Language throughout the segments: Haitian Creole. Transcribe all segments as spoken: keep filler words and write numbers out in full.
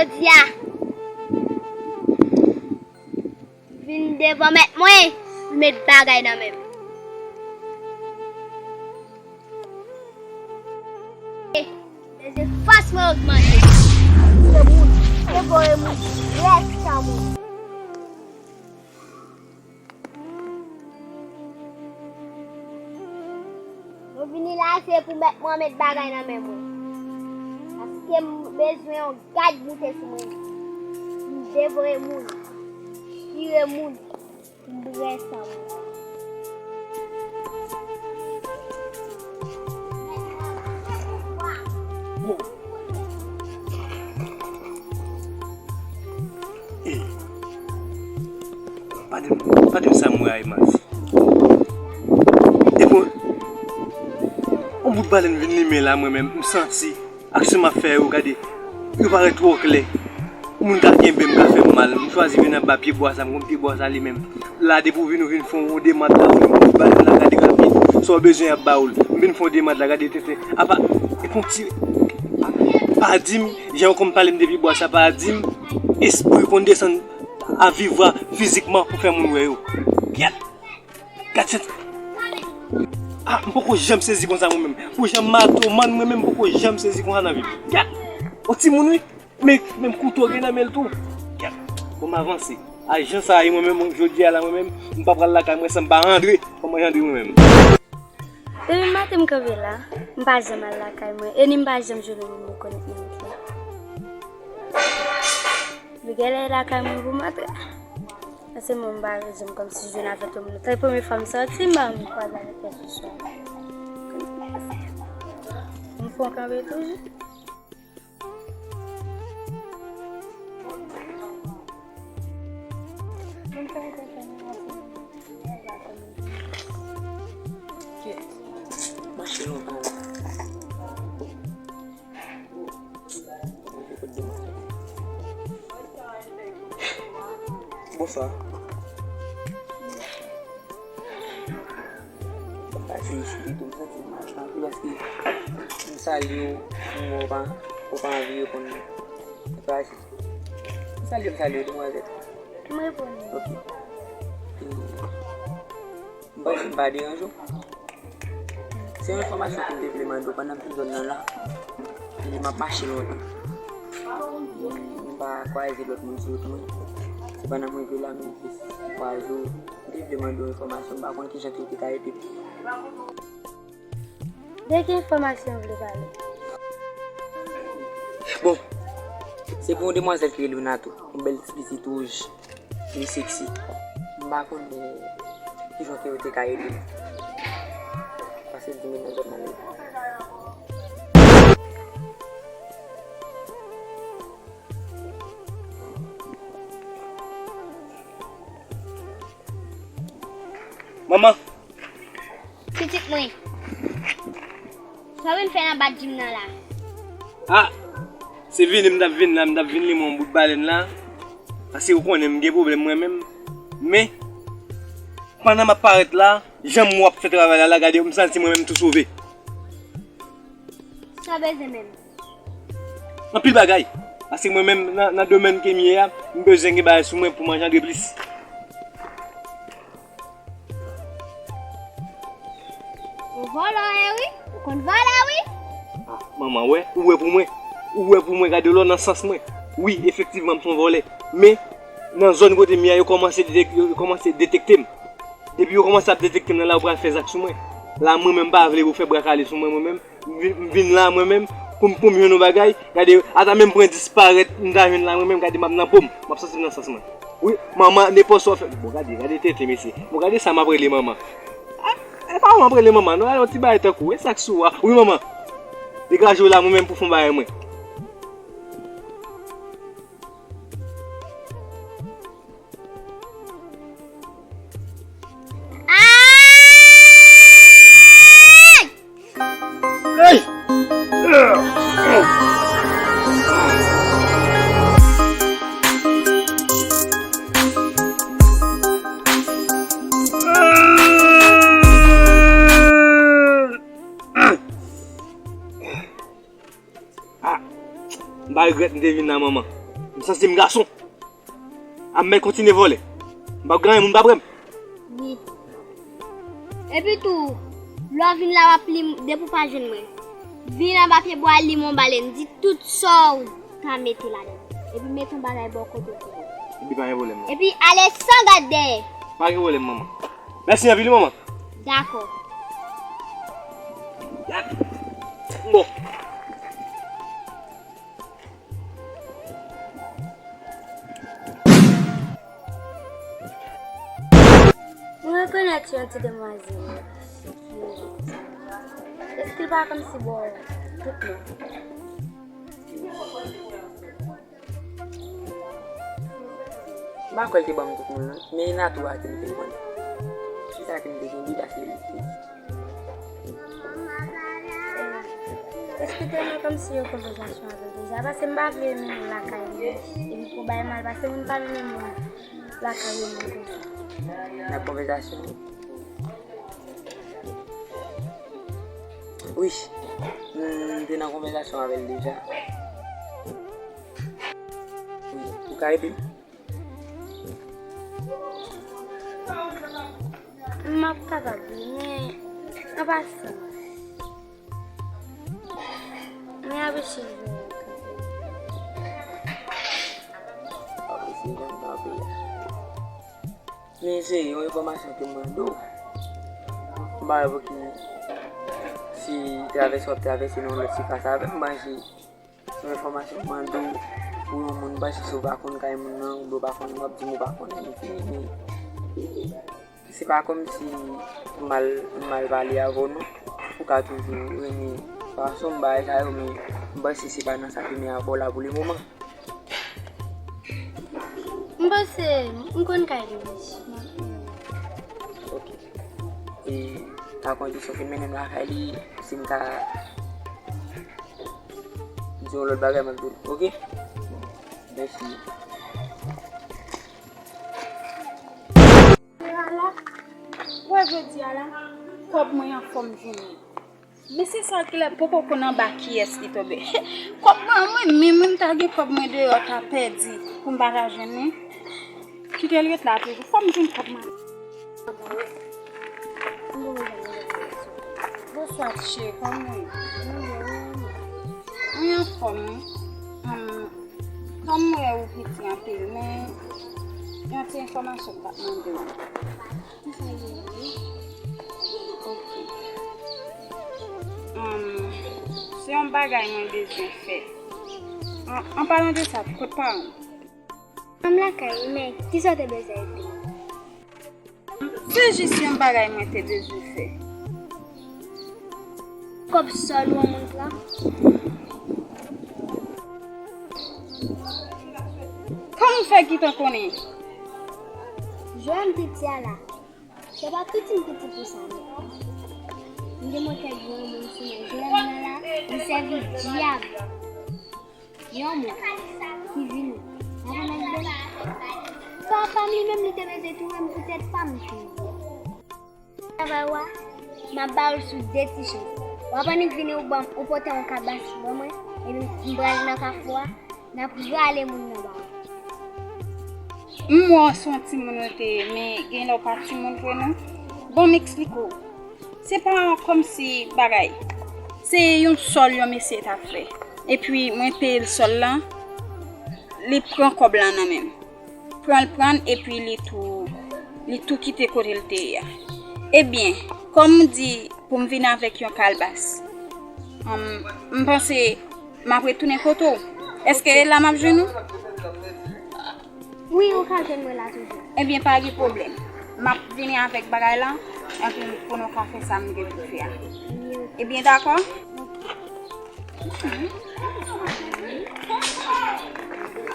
Jodi a, vin devan mèt mwen, li met bagay nan men m. Bezwen fòs mwen ogmante. Se moun, se vre moun, rès sa moun. Mwen vini la, se pou mèt mwen met bagay nan men mwen. Paske m bezwen yon gad moute sou mwen. M devore moun, chire moun, m bwè san moun. Bon. Ey. Pa di m, pa di m sa m wè a, Emma. Epi, yon bout balèn vin limen la, mwen menm, m santi aksyon m ap fè yo, gade, yo parèt twò klè. Yon moun ka kenbe m, ka fè m mal. M chwazi vin anba pye bwa sa, m konn pye bwa sa li menm. La, depi w vin, ou vin fè yon demat la, ou vin pran balèn la, gade rapid. Sa w bezwen, y ap ba ou l. M vin fè yon demat la, gade tenten. Apa, e konn ti, pa di m, jan yo konn pale m depi bwa sa, pa di m, espri konn desann a vivra fizikman pou fè moun wè yo. Gad! Gad sèt. Ah, m poko janm sezi konsa mwen menm. Pou jan m matoman mwen menm, m poko janm sezi konsa nan vi m. Gad! Yon timoun wi. Men, men kouto gen nan men l tou. Gad! Bon, m avanse. A jan sa ye mwen menm, jodi a la mwen menm, m pa pral lakay mwen san m pa rantre. Fò mwen rantre mwen menm. Depi maten m kanpe la, m pa janm al lakay mwen. E ni m pa janm jwenn yon moun m rekonèt nan wout la. Men genlè lakay mwen pou m antre. Paske mwen m pa janm kòmsi jwenn avèk yon moun. Se premye fwa m sòti, m pa m kwaze avèk kèlkeswa. M fon kanpe toujou. Kèt. Mache lontan. Bonswa. Pase isi pito, m santi m mal anpil paske m salye w, m wè w pa, w pa anvi reponn mwen. Pase. M salye w, m salye w, demwazèl. M reponn ou. Ok. E, m panse m pa deranje w. Se yon enfòmasyon ke m te vle mande w pandan m sou zòn nan la. E m ap mache lontan. M pa kwaze lòt moun sou wout mwen. Se pandan m rive la, m jis kwaze w. M te vle mande w enfòmasyon, m pa konn kijan ke w te ka ede m. De ki enfòmasyon w vle pale? Bon, se pou yon demwazèl ki rele Renato, yon bèl ti pitit wouj. Li seksi. M pa konnen kijan ke yo te ka ede m. Pase di m nan zòn nan li. Manman. Pitit mwen. Sa w vin fè nan bak jim nan la? Ah, se vini m t ap vin la, m t ap vin li mwen yon bout balèn la. Paske ou konnen m gen pwoblèm mwen menm. Men, pandan m ap parèt la, jan m wè w ap fè travay la, la gade, m santi mwen menm tou sove. Sa w bezwen menm? Anpil bagay. Paske mwen menm, nan, nan domèn ke m ye a, m bezwen gen bagay sou mwen pou m anjandre plis. Ou vòlò, e wi. Ou konn vòlò, wi. Ah, manman, wè, ou wè pou mwen. Ou wè pou mwen, gade lò nan sans mwen. Wi, efektivman, m se yon vòlè. Men, nan zòn kote m ye a, yo kòmanse detek-, yo, yo kòmanse detekte m. Depi yo kòmanse ap detekte m nan la, yo pral fè zak sou mwen. La, mwen menm, m pa vle pou fè bra kale sou mwen, mwen menm. M vin, m vin la mwen menm, pou m, pou m jwenn yon bagay, gade, ata menm pran disparèt, m ta jwenn la mwen menm, gade m ap nan po m, m ap santi m nan sans mwen. Wi, manman, nenpòt sa w fè, bon, gade, gade tenten, mesye. Bon, gade sa m ap rele manman. Ah, e pa manman ap rele manman, non, gade yon ti bagay tankou, e sa k sou a. Wi, manman, degaje w la mwen menm pou fè yon bagay mwen. Ay! Ay! Ah, m pa regrèt m te vin la, manman. Santi m gason. A m mèt kontinye vòlè. M p ap gen anyen, moun p ap wè m. Wi. Epi tou, lè w vin la, w ap li m, depi w pa jwenn mwen. Vin anba pye bwa, li m yon balèn, di tout sa w ta mete ladan. Epi mete yon bagay bò kote w pou mwen. Epi pa gen pwoblèm, non. Epi ale san gad dèyè. Pa gen pwoblèm, manman. Mèsi anpil, wi, manman. Dakò. Bon. Mwen rekonèt yon ti demwazèl. Èske l pa kòmsi bò tout non? M pa kwè l te ban m tout moun non, men Natou a te mete l ban m. Se sa ke m te gen, li pase li. Èske te gen kòmsi yon konvèsasyon avè l deja? Paske m pa vle mennen l lakay li. Epi pou bay mal, paske moun pa mennen moun lakay yo menm konsa. Nan konvèsasyon. Wi, m te nan konvèsasyon avè l deja. Wi, ou ka ede m? M ap kapab wi, men an pasan, mwen ap eseye jwenn yon kanpe. W ap eseye jwenn kanpe a. Men se yon enfòmasyon ke m mande w. M pa wè pou ki si travèse w ap travèse nan yon lòt sifas avè m, m panse yon enfòmasyon m mande w pou yon moun, m panse si w pa konn kay moun nan, oubyen w pa konn, w ap di m ou pa konnen, li fini, men se pa kòmsi m mal, m mal pale avè w non. Ou ka toujou renmen fason m bagay sa yo, men m panse se pa nan sa ke m ye avè w la pou le moman. M panse m konn kay li wi. Ok. E pa konn si w fin mennen m lakay li, si m ka di yon lòt bagay, m ap di w, ok? Mèsi. Wè jodi a la, kòb mwen anfòm jounen. Men se sa ki lè poko konn anba kiyès li tonbe. Kòb mwen, mwen menm, mwen ta gen kòb mwen deyò ta pèdi pou m pa ta jwenn li. Kite l ret la toujou. Fò m jwenn kòb mwen. Bonswa, cheri, kòman w ye? Mwen anfòm, wi. Kòm mwen wè ou piti anpil, men yon ti enfòmasyon m t ap mande w. Kisa w vle di? Ok. Ahn, se yon bagay mwen bezwen fè. An, an palan de sa, kot paran w? M lakay, men kisa w te bezwen ede m? Se jis yon bagay mwen te bezwen fè. Kòb sòl yon moun pran? Kòman w fè gentan konnen? Jwè m piti a la. Se pa piti m piti pou sa non. M gen mwen kèk granmoun sou mwen. Jwè m nan la, li sèvi dyab. Yon moun ki vini. Mwen konn nan vide. Papa m li menm li te mete touye m pou tèt pa m touye. Travay w a, m ap ba w l sou de ti chèz. W ap annik vini ou ban m, ou pote yon kabas ban mwen, epi m pral nan kafou a, n ap rale moun nan ba w. M wè w se yon timoun ou te ye, men gen lè w pa timoun vre non. Bon, m eksplike w. Se pa kòmsi bagay. Se yon sòl yon mesye t ap fè. Epi mwen peye l sòl lan. Li pran kòb lan nan men m. Pran l pran l epi li tou, li tou kite kote l te ye a. Ebyen, kòm ou di pou m vin avèk yon kalbas, m, m panse m ap retounen kote w. Èske la m ap jwenn ou? Wi, ou ka jwenn mwen la toujou. Ebyen, pa gen pwoblèm. M ap vini avèk bagay la, epi pou nou ka fè sa m gen pou fè a. Ebyen, dakò?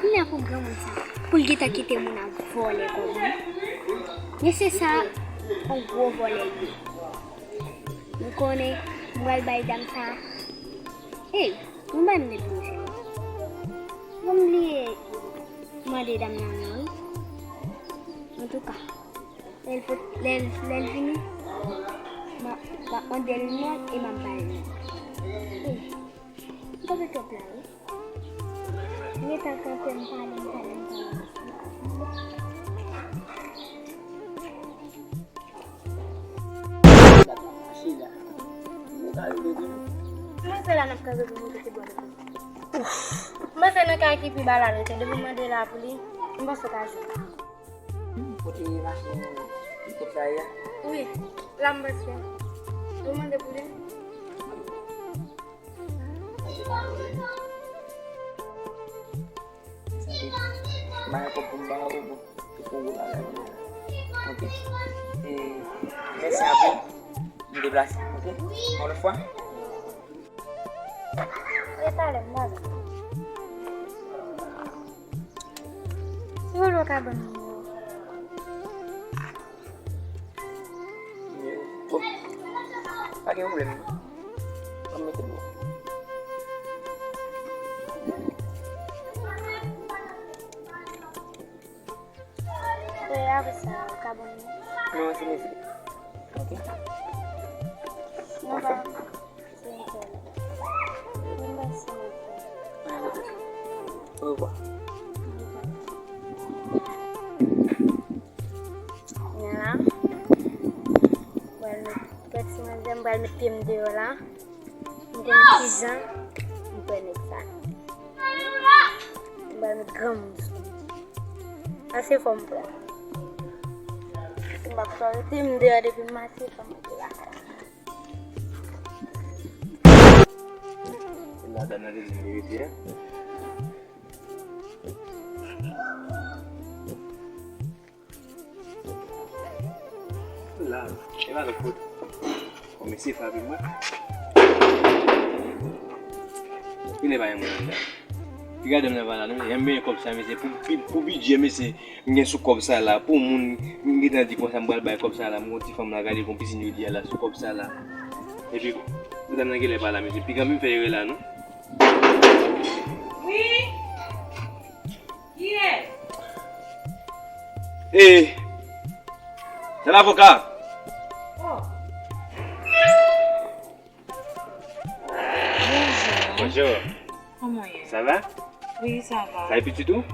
Kounya pou granmoun sa, pou l gentan kite moun ap vòlè kòb mwen. Men se sa, yon gwo vòlè l ye. Nou konnen, m pral bay dam sa. Ey, nou bay m de pye chen. Bon, m bliye mande dam nan non wi. Antouka, lè l pot, lè l, lè l vini, m a, m ap mande l non e m ap ba l non. Ey, m kanpe twòp la wi. Gentan kanpe, m pale, m pale, m pale. Mwen se la n ap kanpe pou mwen kite bò. Mwen se nan kay ki pi ba la rete. Depi mwen de la pou li, m panse ka jwenn. Kote machin kòb sa ye a? Wi, la m panse. Ou mande pou li? Bay kòb pou m ba ou, bon. Se pou ou la, la. Ok. E, mèsi anpil. M deplase, ok? Yon lòt fwa? E talè, m ba ou. Se yon lòt kabann. Bon, pa gen pwoblèm. Ann mete dlo. E apre sa, ou ka ban mwen. Non, se mezi. Ok. Non, pa. Se yon sèl. Mwen mèsi, mon frè. Au revoir. Kounye a la, m pral met, gad ti manzè, m pral met pye m deyò la. M konn kijan m pran nèg sa. M pral met granmoun sou li. Ase fò m pran. Si m p ap fè rete m deyò depi m mache, fò m rete lakay. Ladan nan rete, rete, hein? La, e pa lòt kote. Bon, mesye frape mwen. Kilè pa gen moun anndan? Pi gade m nan pa la, non, men kòb sa, mesye, pou, pou, pou bidjè, mesye, m gen sou kòb sa la, pou moun, m gentan di konsa, m pral bay kòb sa la, m gon ti fanm la, gade kon pisin yo di a la, sou kòb sa la. Epi, madanm nan genlè pa la, mesye, piga m fè erè la, non? Wi. Kiyès? E, se lavoka. Oh. Bonjou. Bonjou. Kòman w ye? Sa va? Wi, sa va. Sa e pitit ou?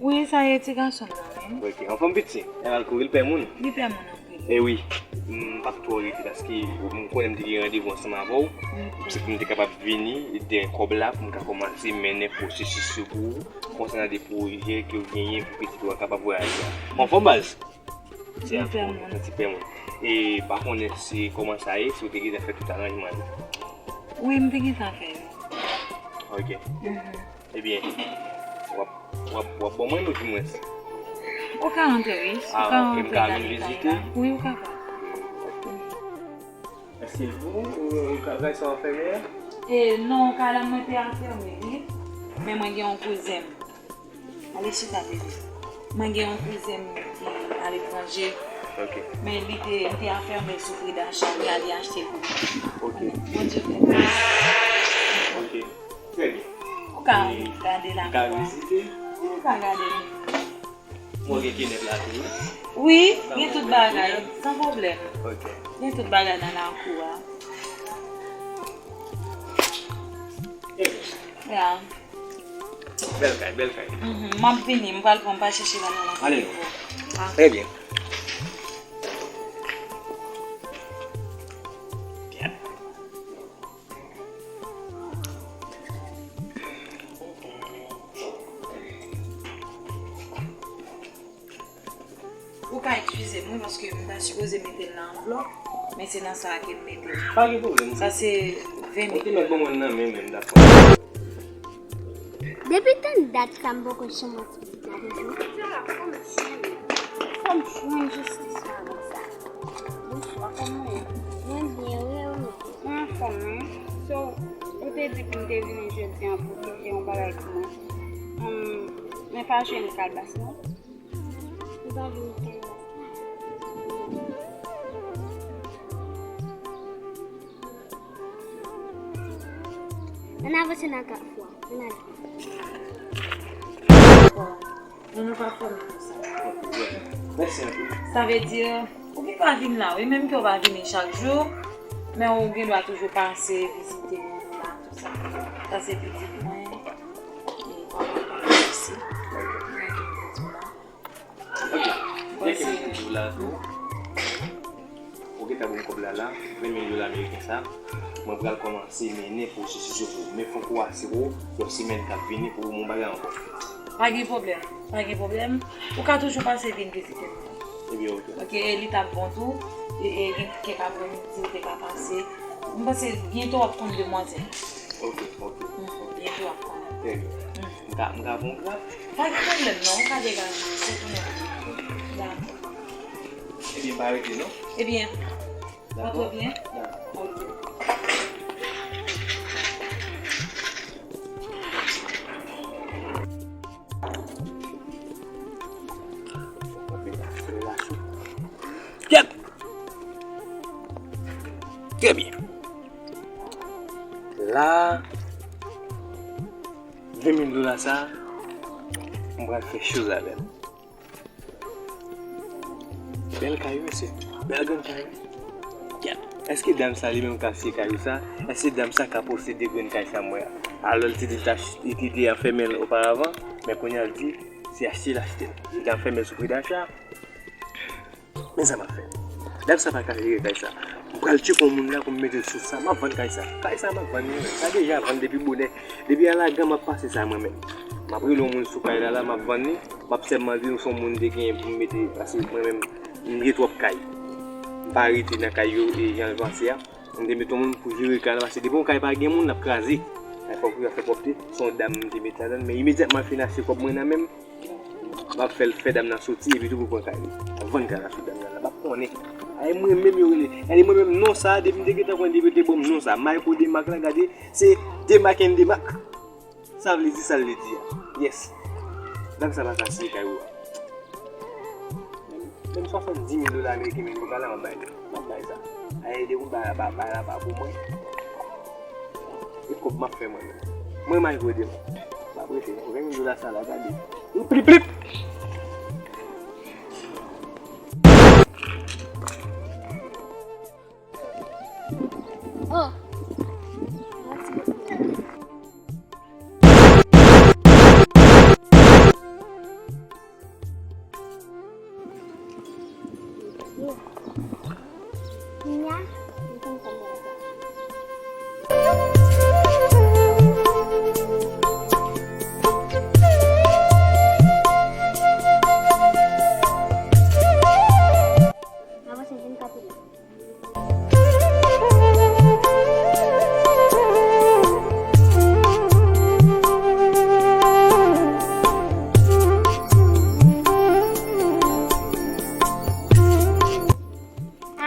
Wi, sa e ti gason m nan, wi. Ok, anfòm pitit. L al kouri, l pè moun. Li pè moun. E wi, m p ap twò rete paske m konnen m te gen randevou ansanm avè w. Se pou m te kapab vini, dèyè kòb la, pou m ka kòmanse mennen pwosesis yo pou ou, konsènan de pwojè ke w genyen pou pitit ou a kapab vwayaje a. Anfòm baz? Se ti pè moun. E pa konnen se kòman sa ye, si w te gentan fè tout aranjman yo. Wi, m te gentan fè yo. Ok. Mhm. Ebyen, w ap, w ap, w ap ban mwen, odimwens? Ou ka antre, wi. Ah, ok, m ka vin vizite? Wi, ou ka. Èske vou, ou, ou ka, kay sa w ap fèmen an? E, non, kay la mwen te ap fèmen, wi. Men mwen gen yon kouzen m. Ale chita, bebe. Mwen gen yon kouzen m ki aletranje. Ok. Men li te, m te ap fèmen sou pri dacha, li ale achte pou mwen. Ok. Bondye fè gras. Ok. Trè byen. Ou ka gade lakou a. Ou ka vizite? Ou ka gade. Mwen gen kenèp la tou, wi? Wi, gen tout bagay, san pwoblèm. Ok. Gen tout bagay nan lakou a. Trè byen. Ya. Bèl kay, bèl kay. Mhm, m ap vini, m pral pran, m pral chèche la nan lakou. Ale non. Trè byen. Ou ka eskize m, wi, paske m ta sipoze mete l nan anvlòp, men se nan sa a ke m mete l. Pa gen pwoblèm. Sa se ven mil. Ou te mèt ban mwen nan men, men m dakò. Depi tann dat sa, m poko chanm an ti pita toujou. Fò m jwenn jistis madanm sa. Bonswa, kòman w ye? Mwen byen, wi, e ou menm? Mwen anfòm, wi. So, ou te di pou m te vini jodi a pou w te fè yon bagay pou mwen. Humm, mwen pa jwenn kalbas, non. Ou pa vin kalbas. Ann avanse nan kafou a. Ann ale. Non, nou pa fè konsa. Mèsi anpil. Sa vle di, ou gen dwa vin la, wi, menm ke w pa vini chak jou, men ou gen dwa toujou pase, vizite moun la, tout sa. Sa se pitit mwen. E papa Ok. Byen ke m di w la tou. Ou gentan ban m kòb la la, ven mil dola ameriken sa. Mwen pral kòmanse mennen pwosesis yo pou ou. Men fòk ou asire w yon semèn k ap vini pou ou ban m bagay ankò. Pa gen pwoblèm, pa gen pwoblèm. Ou ka toujou pase vin vizite m. Ebyen, ok. Ok, e li t ap bon tou. E, e gen kèk apremidi ou te ka pase. M panse byento w ap konn demwazèl. Ok, ok, ok. Byento w ap konnen. Trè byen. M ka, m ka pran w grap? Pa gen pwoblèm non, ou ka degaje w, se konnen. Dakò. Ebyen, pa rete non. Ebyen, dakò. Antre byen. Dakò. Ok. Kèt! Trè byen. La, ven mil dola sa, m pral fè choz avè l. Bèl kay wi, mesye. Bèl grenn kay wi. Kèt! Èske dam sa li menm ka achte kay ou sa? Èske dam sa ka posede grenn kay sa m wè a? Alò, li te di l ta ach-, li te, li te anfèmen l oparavan, men kounye a l di se achte l achte l. Li te anfèmen l sou pri dacha. Men sa m ap fè. Dam sa pa ka jere kay sa. M pral tcheke yon moun la pou m mete l sou sa. M ap vann kay sa. Kay sa m ap vann li, wi. Sa deja vann depi bonè. Depi alagan m ap pase sa mwen menm. M ap rele yon moun sou kay la, la, m ap vann li. M ap sèlman di nou se yon moun te genyen pou m mete, paske mwen menm, m gen twòp kay. M pa rete nan kay yo, e jan l panse a. M te mete yon moun pou jere kay la, paske depi yon kay pa gen moun, l ap kraze. Kay fòk yo fè pwòpte. Se yon dam m te mete ladan l, men imedyatman l fin achte kòb mwen nan men m, m ap fè l fè dam nan soti, epi tou pou pran kay li. Vann kay la sou dam nan la, m ap konnen. Ay mwen menm yo rele. Gade mwen menm non sa, depi m te gentan konnen depi yo te ban m non sa. Michael Demac la, gade, se Demac and Demac. Sa vle di sa l vle di a. Yes. Dam sa pa ka siye kay ou a. Menm, menm swasanndis mil dola ameriken menm yo pa la, m ap bay li. M ap bay sa. Ay, de ou bay la, bay la pa pou mwen. E kòb m ap fè mwen menm. Mwen Michael Demac. M ap rete non. Ven mil dola sa la, gade. Plip, plip! Oh.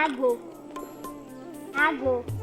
Ago. Ago.